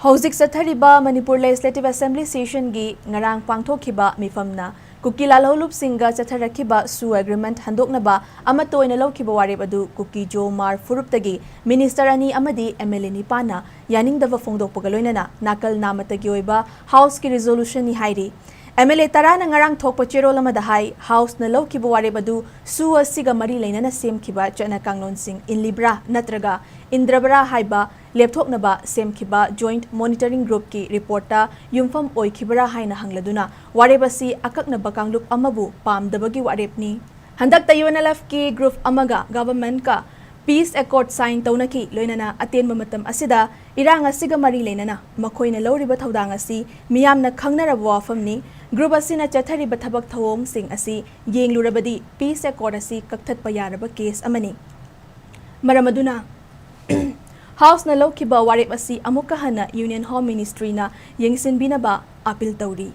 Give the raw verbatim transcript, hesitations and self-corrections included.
ꯍꯧꯖꯤꯛ ꯆꯠꯊꯔꯤꯕ Manipur Legislative Assembly Sessionꯒꯤ ꯉꯔꯥꯡ ꯄꯥꯡꯊꯣꯛꯈꯤꯕ ꯃꯤꯐꯝꯅ ꯀꯨꯀꯤ ꯂꯥꯜꯍꯧꯂꯨꯞꯁꯤꯡꯒ ꯆꯠꯊꯔꯛꯈꯤꯕ SoO Agreement ꯍꯟꯗꯣꯛꯅꯕ ꯑꯃꯠꯇ ꯑꯣꯏꯅ ꯂꯧꯈꯤꯕ ꯋꯥꯔꯦꯞ ꯑꯗꯨ ꯀꯨꯀꯤ ꯖꯣ ꯃꯥꯔ ꯐꯨꯔꯨꯞꯇꯒꯤ Minister ꯑꯅꯤ ꯑꯃꯗꯤ MLA ꯅꯤꯄꯥꯟꯅ ꯌꯥꯅꯤꯡꯗꯕ ꯐꯣꯡꯗꯣꯛꯄꯒ ꯂꯣꯏꯅꯅ ꯅꯥꯀꯜ ꯅꯥꯃꯠꯇꯒꯤ ꯑꯣꯏꯕ Houseꯀꯤ Resolutionꯅꯤ ꯍꯥꯏꯔꯤ꯫ MLA ꯇꯔꯥꯅ ꯉꯔꯥꯡ ꯊꯣꯛꯄ ꯆꯦꯔꯣꯜ ꯑꯃꯗ ꯍꯥꯏ, Houseꯅ ꯂꯧꯈꯤꯕ ꯋꯥꯔꯦꯞ ꯑꯗꯨ SoO ꯑꯁꯤꯒ ꯃꯔꯤ ꯂꯩꯅꯅ ꯁꯦꯝꯈꯤꯕ ꯆꯠꯅ ꯀꯥꯡꯂꯣꯟꯁꯤꯡ ꯏꯜꯂꯤꯕ꯭ꯔꯥ ꯅꯠꯇ꯭ꯔꯒ ꯏꯟꯗ꯭ꯔꯕ꯭ꯔꯥ ꯍꯥꯏꯕ ꯂꯦꯞꯊꯣꯛꯅꯕ ꯁꯦꯝꯈꯤꯕ Joint Monitoring Groupꯀꯤ reportꯇ ꯌꯨꯝꯐꯝ ꯑꯣꯏꯈꯤꯕ꯭ꯔꯥ ꯍꯥꯏꯅ ꯍꯪꯂꯗꯨꯅ ꯋꯥꯔꯦꯞ ꯑꯁꯤ ꯑꯀꯛꯅꯕ ꯀꯥꯡꯂꯨꯞ ꯑꯃꯕꯨ ꯄꯥꯝꯗꯕꯒꯤ ꯋꯥꯔꯦꯞꯅꯤ꯫ ꯍꯟꯗꯛꯇ UNLFꯀꯤ group ꯑꯃꯒ governmentꯀ peace accord sign ꯇꯧꯅꯈꯤ꯫ ꯂꯣꯏꯅꯅ ꯑꯇꯦꯟꯕ ꯃꯇꯝ ꯑꯁꯤꯗ ꯏꯔꯥꯡ ꯑꯁꯤꯒ ꯃꯔꯤ ꯂꯩꯅꯅ ꯃꯈꯣꯏꯅ ꯂꯧꯔꯤꯕ ꯊꯧꯗꯥꯡ ꯑꯁꯤ ꯃꯤꯌꯥꯝꯅ ꯈꯪꯅꯔꯕ ꯋꯥꯐꯝꯅꯤ꯫ Group ꯑꯁꯤꯅ ꯆꯠꯊꯔꯤꯕ ꯊꯕꯛ ꯊꯧꯑꯣꯡꯁꯤꯡ ꯑꯁꯤ ꯌꯦꯡꯂꯨꯔꯕꯗꯤ peace accord ꯑꯁꯤ ꯀꯛꯊꯠꯄ ꯌꯥꯔꯕ case ꯑꯃꯅꯤ꯫ ꯃꯔꯝ ꯑꯗꯨꯅ Houseꯅ ꯂꯧꯈꯤꯕ ꯋꯥꯔꯦꯞ ꯑꯁꯤ ꯑꯃꯨꯛꯀ ꯍꯟꯅ Union Home Ministryꯅ ꯌꯦꯡꯁꯤꯟꯕꯤꯅꯕ appeal ꯇꯧꯔꯤ꯫